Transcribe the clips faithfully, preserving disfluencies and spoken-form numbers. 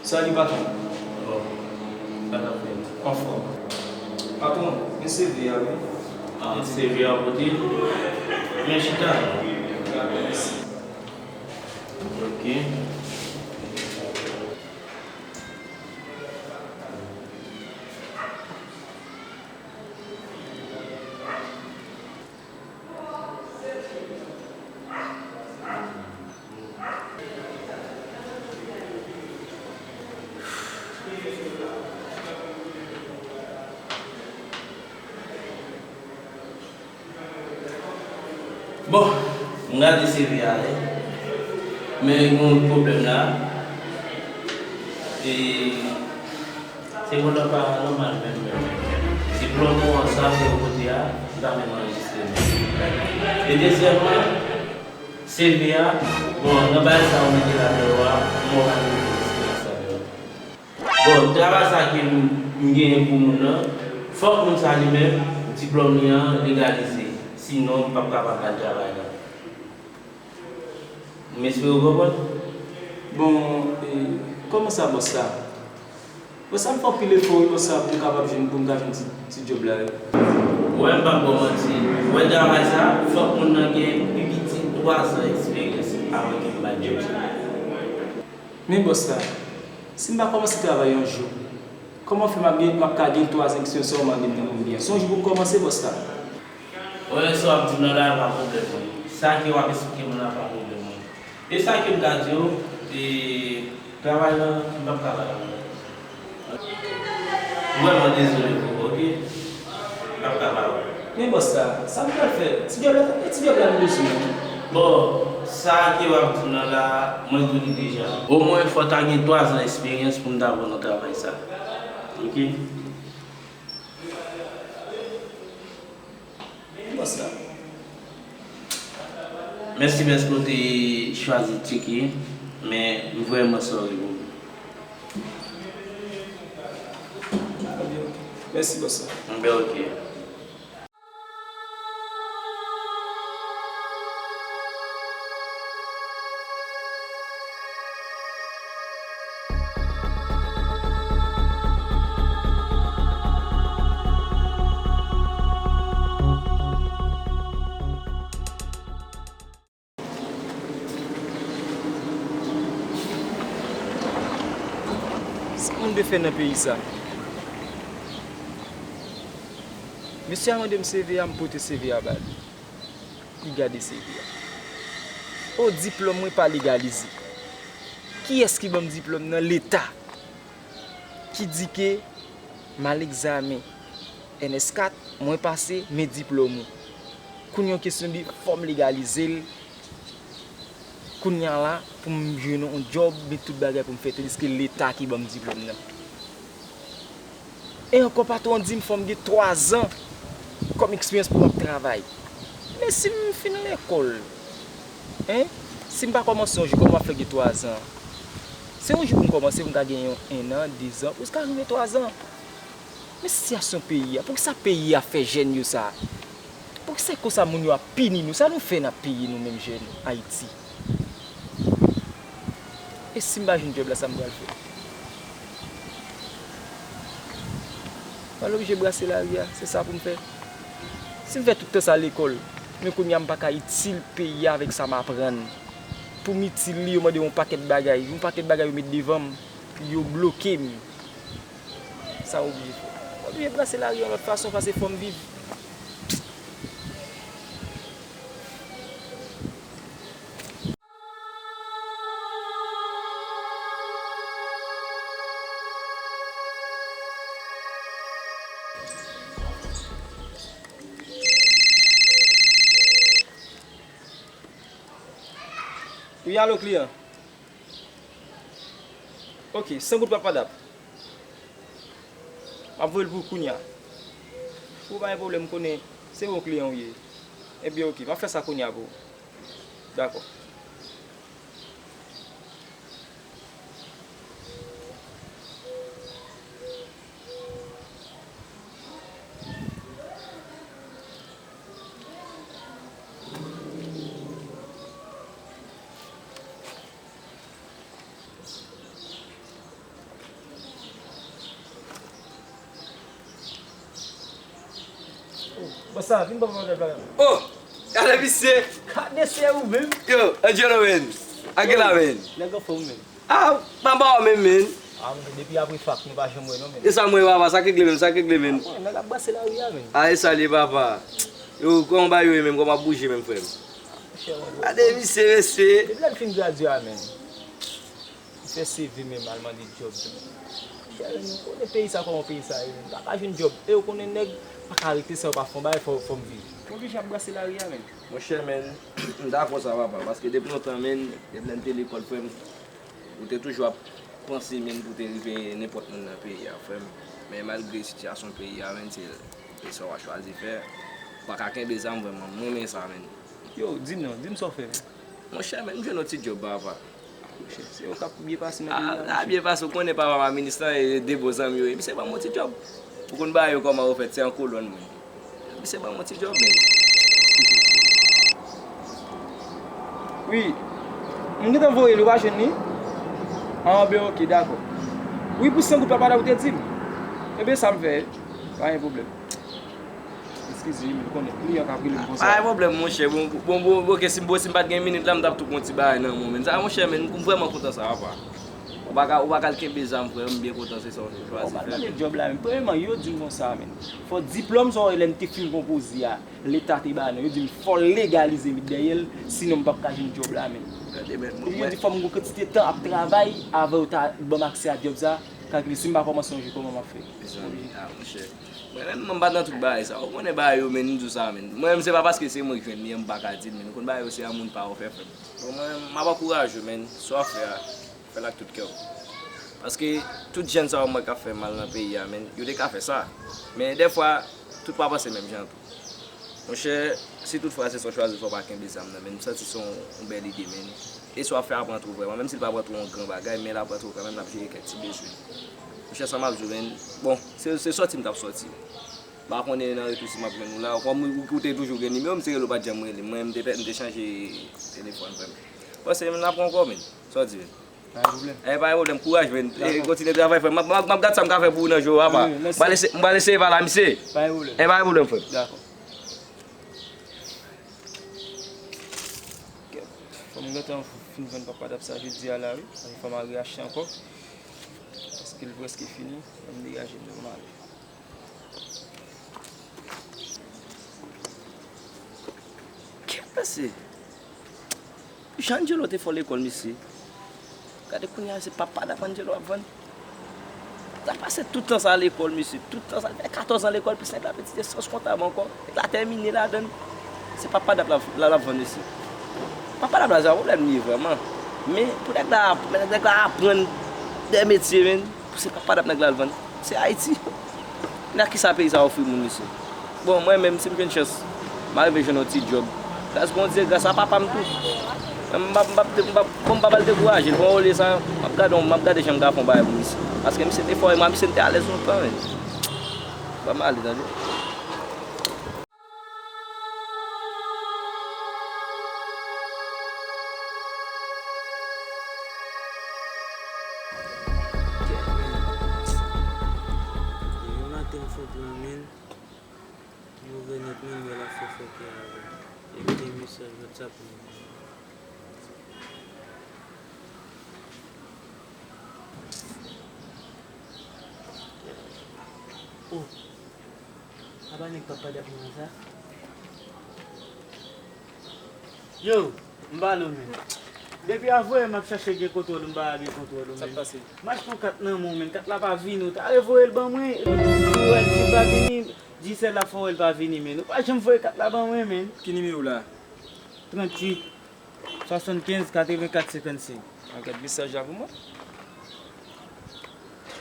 Salut patron. Bon, sa k ap fèt? Anfòm. Patron, men C V a wi. Ah, C V a pote. Men chita. Dakò, mèsi. Ok. Bon, m gade C V a wi. Men gen yon pwoblèm la. E se moun nan pa nòmal menm, menm, menm, menm. Diplòm ou an sa ke ou pote a, li pa menm anrejistre menm. E dezyèmman, C V a, bon, nan bagay sa ou mete la deyò a, m wè w pa gen eksperyans ladan l. Bon, travay sa ke m, m genyen pou moun nan, fòk moun sa li menm, diplòm li an legalize. Sinon, m p ap kapab ba l travay la. M espere w konprann. Bon, e, kòman sa, bòs la? Bòs la, m fè anpil efò, wi, bòs la, pou m kapab jwenn, pou m ka jwenn ti, ti djòb la, wi. Wè, m p ap ba w manti. Wè, travay sa, fòk moun nan gen pi piti twa zan eksperyans avan ke m ba l djòb sa. Men, bòs la, si m pa kòmanse travay yon jou, kòman fè m ap gen, m ap ka gen twa zan eksperyans sa w mande m nan pou m gen? Se yon jou pou m kòmanse, bòs la. Wè, sa w ap di m nan la, pa pwoblèm mwen. Sa ke w ap eksplike mwen la, pa pwoblèm mwen. E sa ke m ka di w, e, travay lan, m p ap ka ba w. M vrèman dezole pou ou, oke? M p ap ka ba w. Men bòs la, sa m pral fè? Ti djòb la, e ti djòb la m bezwen wi. Bon, sa ke w ap di m nan la, mwen tou li deja. Omwen fò w ta gen twa zan eksperyans pou m ta ba w nan travay sa. Oke? Bòs la. Mèsi pèske w te chwazi tcheke, men m vrèman sòri pou ou. Mèsi, bòs la. Ben, oke. Sa moun dwe fè nan peyi sa? Mesye a mande m C V a, m pote C V a ba li. Li gade C V a. O, diplòm mwen pa legalize. Kiyès ki ban m diplòm nan? Leta. Ki di ke m al egzamen N S kat, mwen pase, men diplòm ou. Kounye a yon kesyon de fò m legalize l. Kounye a la, pou m jwenn yon djòb, men tout bagay pou m fè, tandiske Leta ki ban m diplòm nan. E ankò, patwon an di m fò m gen twa zan kòm eksperyans pou m ap travay. Men si m fin lekòl, en, si m pa kòmanse yon jou, kòman m ap fè gen twa zan? Se yon jou pou m kòmanse, pou m ka gen yon, en an, de zan, pou jiska rive twa zan. Men sitiyasyon peyi a, poukisa peyi a fè jèn yo sa? Poukisa e konsa moun yo ap pini nou? Sa nou fè n ap peye nou menm jèn Ayiti? E si m pa jwenn djòb la, sa m pral fè? Mwen oblije brase lari a, se sa pou m fè. Si m fè tout tan sa lekòl, men kounye a m pa ka itil peyi a avèk sa m aprann. Pou m itil li, yo mande m yon pakèt bagay, yon pakèt bagay yo met devan m, yo bloke m. Sa w oblije fè? W oblije brase lari yon lòt fason, paske fò m viv. Wi, alo, kliyan. Ok, san goud pa padap. M ap voye l pou ou kounye a. Ou pa gen pwoblèm, m konnen se yon kliyan ou ye. Ebyen, ok, m ap fè sa kounye a pou ou. Dakò. Konsa, vin ban m yon lòt bagay. Oh! Gade misye! Gade se ou menm. Yo, Angelo, men. Angela, men. Nèg anfòm, men. Ah, m anba w menm, men. Ah, men, depi apre fak, nou pa janm wè, non, men. E sa m wè, papa, sa k regle menm, sa k regle menm. Ah, bon, nèg ap brase lari a, men. Ah, e sa l ye, papa. Yo, kòman bagay yo ye menm, kòman ap bouje menm, frè m? Gade misye, mesye. Depi lè l fin gradye a, men. Li fè C V menm, al mande djòb tou. Monchè, men, nou konnen peyi sa, kòman peyi sa ye, men. Pa ka jwenn djòb. E ou konnen nèg pa ka rete san yo pa fè yon bagay, fò, fò m viv. Oblije ap brase lari a, men. Monchè, men, m dakò sa, papa, paske depi lontan, men, depi lè n te lekòl, frè m, ou te toujou ap panse, men, pou te rive nenpòt moun nan peyi a, frè m. Men malgre sitiyasyon peyi a, men, se, se sa w a chwazi fè. Ou pa ka kenbe zam, vrèman. M renmen sa, men. Yo, di m non, di m sa w fè, men. Monchè, men, m jwenn yon ti djòb, papa. Monchè, se yo k ap byen pase nan peyi a, monchè. Ah, byen pase, ou konnen papa m a minis lan, e de bon zanmi yo ye. Misye ban m yon ti djòb. Ou konn bagay yo kòman yo fèt, se an kolòn, mwen. Misye ban m yon ti djòb, men. Wi. M gentan voye l, ou pa jwenn li? Ah, ben, ok, dakò. Wi, pou san goud papa la ou te di m. Enben, sa m fè. Pa gen pwoblèm. Eskize, men, ou konnen, kliyan k ap rele m konsa. Pa gen pwoblèm, monchè. Bon, bon, bon, ok, si m, bon, si m pa t gen minit la, m t ap tou pran ti bagay nan men w, men. Sa, monchè, men, m vrèman kontan sa, papa. Ou pa ka, ou pa ka al kenbe zam, frè, m byen kontan, se sa w chwazi fè. Ou pa tande djòb la, men. Premyèman, yo di m konsa, men. Fò diplòm sa w wè lè n te fin konpoze a, Leta te ba nou. Yo di m fò l legalize m dèyè l, sinon m p ap ka jwenn djòb la, men. Gade, men, mwen, yo di fò m gen yon kantite tan ap travay avan yo ta ban m aksè a djòb sa. Kalkile, si m pa kòmanse yon jou, kòman m ap fè? Mezanmi, ah, monchè. Mwen menm, mwen pa nan tout bagay sa. Ou konnen bagay yo, men, m di w sa, men. Mwen menm, se pa paske se mwen k jwenn li an, m pa ka di l, men. Ou konn bagay yo, se yon moun pa w fè, frè m. Bon, mwen, m ap ankouraje w, men. Sa w ap fè a, fè l ak tout kè w. Paske tout jèn sa yo m wè k ap fè mal nan peyi a, men, yo te ka fè sa. Men dèfwa, tout pa panse menm jan tou. Monchè, si toutfwa se sa w chwazi fè, w pa kenbe zam nan, men, m santi se yon, yon bèl ide, men. E sa w ap fè a pran twò vrèman. Menm si l pa pran twò yon gran bagay, men l ap pran twò kanmenm, l ap jere kèk ti bezwen. Monchè, sa m ap di w, men, bon, se, se sòti m t ap sòti. M pa konnen nan retou si m ap jwenn ou la. Kòm ou, ou te toujou gen nimewo m, se rele w pa t janm rele m. Mwen, m te pè, m te chanje telefòn, frè m. Bon, se menm n ap pran ankò, men. Sa w di, men? Pa gen pwoblèm. Eh, pa gen pwoblèm, kouraj, men. Dakò. Eh, kontinye travay, frè m. M ap, m ap, m ap gad sa m ka fè pou ou nan jou a, papa. Wi, wi, mèsi. M pral eseye, m pral eseye pale a misye. Pa gen pwoblèm. Eh, pa gen pwoblèm, frè m. Dakò. Kèt, fò m gentan fin vann papa dap sa jodi a la, wi. Fò m al reachte ankò. Paske l prèske fini. Fò m degaje m, m ale. Kèt, mesye. Jan Angelo te fò lekòl, mesye. Gade kounye a, se papa dap Angelo ap vann. L ap pase tout tan sa lekòl, mesye. Tout tan sa, l fè katòz an lekòl, plis nèg la petite sans kontab ankò. Nèg la tèmine ladann. Se papa dap la, la, l ap vann, mesye. Papa dap la, se yon pwoblèm li ye vrèman. Men, pou nèg la, nèg la aprann de metye, men, pou se papa dap nèg la l vann. Se Ayiti. Nan kisa peyi sa ofri moun, mesye? Bon, mwen menm, si m jwenn chans, m a rive jwenn yon ti djòb. Gras Bondye, gras a papa m tou. M p ap, m p ap, m p ap, bon, m p ap al dekouraje l. Bon, olye sa, m ap gade, m ap gade jan m ka fè yon bagay pou misye. Paske misye te fò, e mwen, misye m te alèz lontan, men. Ban m ale, tande. Yon maten m fè plan, men. Move nèt, men, mwen la fè fòkè avè m. Epi gen mesaj WhatsApp mwen. Oh. Apa nèg papa dap mwen sa? Yo, m pale w, men. Depi avwe m ap chache gen kontwòl ou, m pa gen kontwòl ou, men. Sa k pase? M achte yon kat nan men w, men. Kat la pa vini, ou ta revoye l ban mwen. Epi ou wè l pa vini, Digicel la fè w wè l pa vini, men. Ou pa janm voye kat la ban mwen, men. Ki nimewo la? Tranntuit. Swasannkenz, katrevenkat, senkannsenk. Al gad mesaj la pou mwen.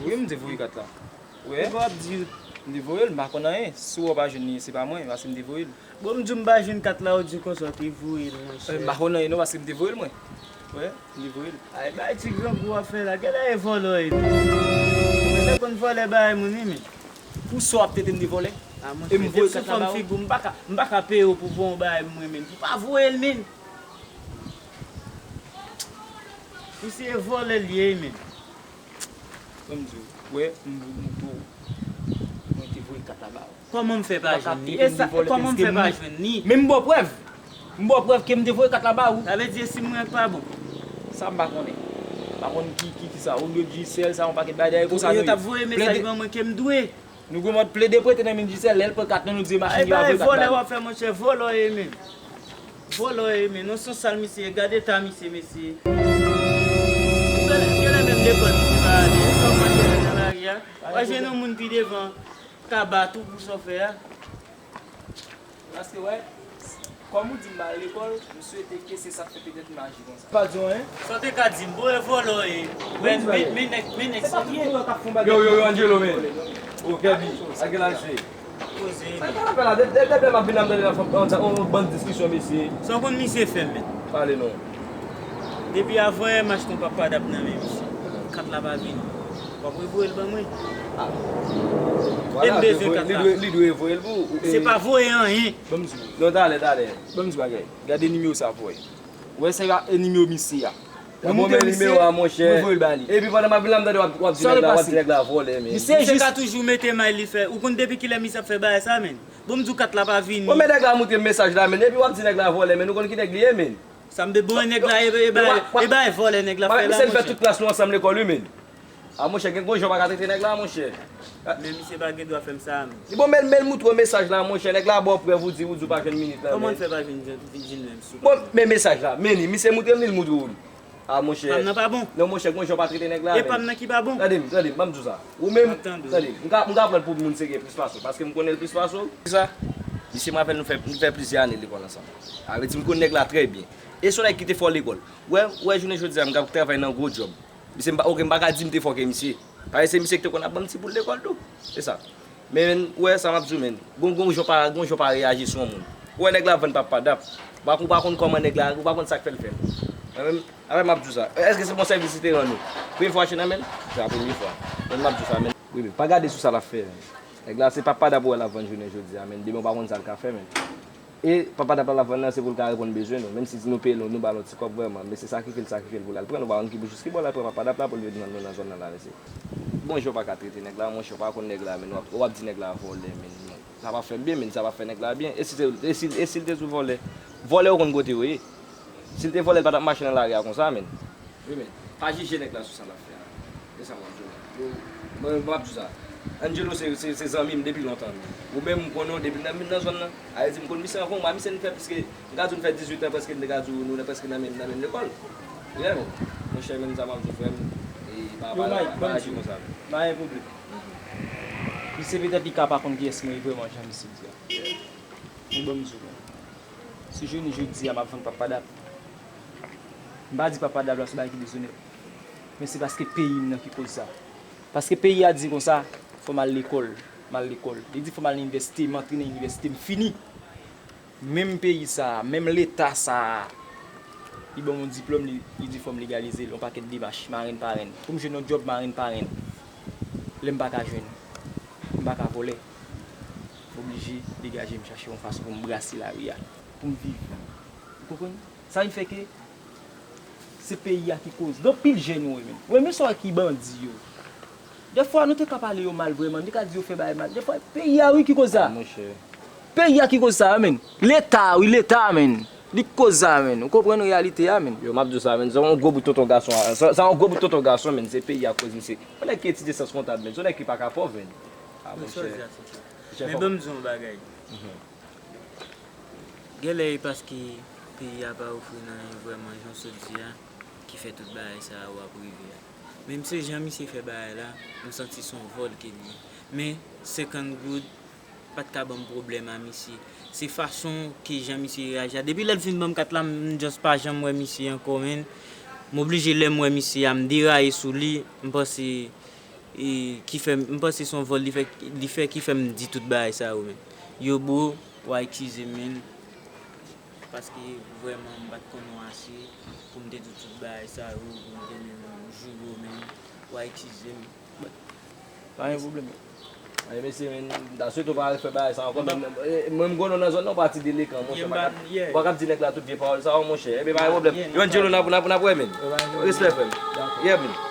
Wi, m te voye kat la. Ou wè? Epa w ap di. M te voye l, m pa konn anyen. Si w wè w pa jwenn li, se pa mwen, paske m te voye l. Bon, m di w m pa jwenn kat la, ou di konsa w te voye l, monchè. Eh, m pa konn anyen non, paske m te voye l, mwen. Ou wè? M te voye l. Ay, bay ti grangou w ap fè la. Genlè e vòlò w ye tou. Ou genlè konn vòlè bagay moun, wi, men. Pou sa w ap tete m te vòlè? Ah, monchè, e m voye kat la ba ou? Figi w, m pa ka, m pa ka peye w pou voye yon bagay mwen, men. Pou pa voye l, men. Misye e vòlè l ye, men. Ban m di w, wè, m, m, m, mwen te voye kat la ba ou. Kòman m fè pa jwenn li? E sa, kòman m fè pa jwenn li? Men m ba w prèv. M ba w prèv ke m te voye kat la ba ou. Sa vle di si m wè pa bon. Sa m pa konnen. M pa konn ki, ki, ki sa. Ou dwe Digicel, sa yon pakèt bagay dèyè konsa nou ye. Yo t ap voye mesaj ban mwen ke m dwe. Nou gen mòd plede prete nan men Digicel, lè l pran kat nou, nou di machin li pa voye kat ba li. Vòlè w ap fè, monchè, vòlè w ye menm. Vòlè w ye menm. Non, se yon sal misye ye. Gade eta misye, mesye. Genlè, genlè menm lekòl misye pa ale. E sa w manje nan lari a? W a jwenn yon moun pi devan, kaba tou pou sa w fè a. Paske, wè, kòm ou di m pa al lekòl, m swete ke se sa k fè petèt m aji konsa. Pa di w anyen? Sa w te ka di m, bon, e vòlè w ye. Men, men, men nèg, men nèg serye. Yo, yo, yo, Angelo, men. O, Kèbi, a ki laj se? Poze. Sa k ap fè la? Dèp, dèp, dèp, m ap vin la, m tande la, fòk, on, on, bann diskisyon, mesye. Sa w konn misye fè m, men? Pale non. Depi avan yè m achte yon papa dap nan men misye. Kat la pa vini. W ap revoye l ban mwen. Ah. E m bezwen kat la. Li dwe, li dwe voye l pou ou. Se pa voye anyen. Ban m di w. Non, talè, talè. Ban m di w bagay. Gade nimewo sa pou wè. Ou wè se nimewo misye a. Mwen monte misye, mwen voye l ba li. Epi pandan m ap vin la, m tande w ap, w ap di nèg la, w ap di nèg la vòlè, men. Misye ka toujou mete may li fè. Ou konn depi kilè misye ap fè bagay sa, men? Bon, m di w kat la pa vini. Bon, men nèg la montre m mesaj la, men. Epi w ap di nèg la vòlè, men. Nou konn ki nèg li ye, men. Sa m be bon nèg la, e, e, e bay, e bay vòlè nèg la fè la, monchè. Misye fè tout klas nou ansanm lekòl, wi, men. A, monchè, gen gwo jan w pa ka trete nèg la, monchè. Men misye pa gen dwa fè m sa, men. Bon, men, men l moutre w mesaj la, monchè. Nèg la ba w prèv, ou di, ou di w pa jwenn minit la, men. Kòman l fè pa jwenn, jwenn, jwenn menm sou? Bon, men mesaj la, men li, misye moutre m li, l moutre w li. A, monchè. Pa m nan pa bon. Non, monchè, gen yon jan w pa trete nèg la, men. E pa m nan ki pa bon. Tande m, tande m, ban m di w sa. Ou menm, tande, m ka, m ka pran l pou moun serye plis pase w, paske m konnen l plis pase w. Kisa? Misye, m rapèl nou fè, nou fè plizyè ane lekòl ansanm. Sa vle di m konn nèg la trè byen. E se yon nèg ki te fò lekòl. Ou wè, ou wè jounen jodi a, m ap travay nan gwo djòb. Misye, m pa, oke, m pa ka di m te fò ke misye. Paske se misye ki te konn ap ban m ti boul lekòl tou. Se sa. Men, ou wè sa m ap di w, men. Gon, gon jan w pa, gon jan w pa reyaji sou yon moun. Ou wè nèg la vann papa dap. Ou pa, ou pa konn kòman nèg la, ou pa konn sa k fè l fè l. Mwen menm, apre m ap di w sa. Èske se bon sèvis li te rann ou? Premye fwa w achte nan men l? Se pa premye fwa. Men m ap di w sa, men. Wi, men pa gade sou sa l ap fè, men. Nèg la, se papa dap ou wè l ap vann jounen jodi a, men. Demen w pa konn sa l ka fè, men. E papa dap la l ap vann nan, se pou l ka reponn bezwen nou. Menm si nou peye l, nou ba l yon ti kòb vrèman, men se sakrifye l, sakrifye l pou l al pran. Nou pa konn ki bouch ki bò l al pran papa dap la pou l vin vann nou nan zòn nan la, mesye. Bon jan w pa ka trete nèg la, monchè, w pa konn nèg la, men w ap, w ap di nèg la vòlè, men. Sa pa fè m byen, men sa pa fè nèg la byen. E si se, e si, e si l te sou vòlè? Vòlè ou konn kote yo ye. Si l te vòlè, l pa t ap mache nan lari a konsa, men. Wi, men. Pa jije nèg la sou sa l ap fè a. Se sa m ap di w. Yo, mwen, mwen ap di w sa. Angelo se, se, se zanmi m depi lontan, men. Ou menm, m konnen w depi nan, nan zòn nan. A vle di, m konn misye anvan, mwen, misye, n fè plis ke, m ka di w, n fè dizuit an prèske, m te ka di w, nou prèske nan menm, nan menm lekòl. Yeah, men. Monchè, men sa m ap di w, frè m. E pa, pa, pa aji konsa, men. Pa gen pwoblèm. Misye petèt li ka pa konn kiyès mwen ye vrèman, jan misye di a. Men ban m di w, men. Si jounen jodi a m ap vann papa dap, m pa di papa dap la se bagay ki dezonè. Men se paske peyi m nan ki koz sa. Paske peyi a di konsa, fò m al lekòl, m al lekòl. Li di fò m al inivèsite, m antre nan inivèsite, m fini. Menm peyi sa a, menm leta sa a, li ban m yon diplòm, li, li di fò m legalize l, yon pakèt demach, marenn parenn. Pou m jwenn yon djòb marenn parenn, lè m pa ka jwenn, m pa ka vòlè. M oblije degaje m chache yon fason pou m brase lari a, pou m viv. Ou konprann? Sa vin fè ke se peyi a ki koz. Gen anpil jèn ou wè menm. Ou wè menm sa w wè ki bandi yo. Dèfwa nou te ka pale yo mal vrèman, nou te ka di yo fè bagay mal. Dèfwa peyi a wi ki koz sa. Monchè. Peyi a ki koz sa, menn. Leta, wi, Leta, menn. Li k koz sa, menn. Ou konprann reyalite a, menn. Yo, m ap di w sa, menn. Se yon gwo bout tonton gason a. Se, se yon gwo bout tonton gason, menn. Se peyi a k koz misye. Yon nèg ki etidye syans kontab, menn. Se yon nèg ki pa ka pòv, menn. Ah, monchè. Men ban m di w yon bagay. Genlè e paske peyi a pa ofri n anyen vrèman, jan w sot di a, ki fè tout bagay sa yo ap rive a. Men m se jan misye fè bagay la, m santi se yon vòl ke l ye. Men senkant goud pa t ka ban m pwoblèm a misye. Se fason ke jan misye reyaji a. Depi lè l fin ban m kat la, m just pa janm wè misye ankò, menn. M oblije lè m wè misye a, m deraye sou li, m panse e, ki fè m, m panse se yon vòl li fè, li fè ki fè m di tout bagay sa yo, menn. Yo, bro, w a eskize m, menn. Paske vrèman, m pa t konn ou ase pou m te di w tout bagay sa yo, pou m te menm joure w, menn. W a eskize m. But, pa gen pwoblèm. Ay, mesye, menn, m ta swete w pa refè bagay sa ankò, menn. E, mwen, m konnen w nan zòn nan, w pati delekan, monchè. Ou pa ka, ou pa ka ap di nèg la tout vye pawòl sa yo, monchè. Ebyen, pa gen pwoblèm. Yo, Angelo, n ap, n ap, n ap wè, menn. Respè, frè m. Yeah, menn.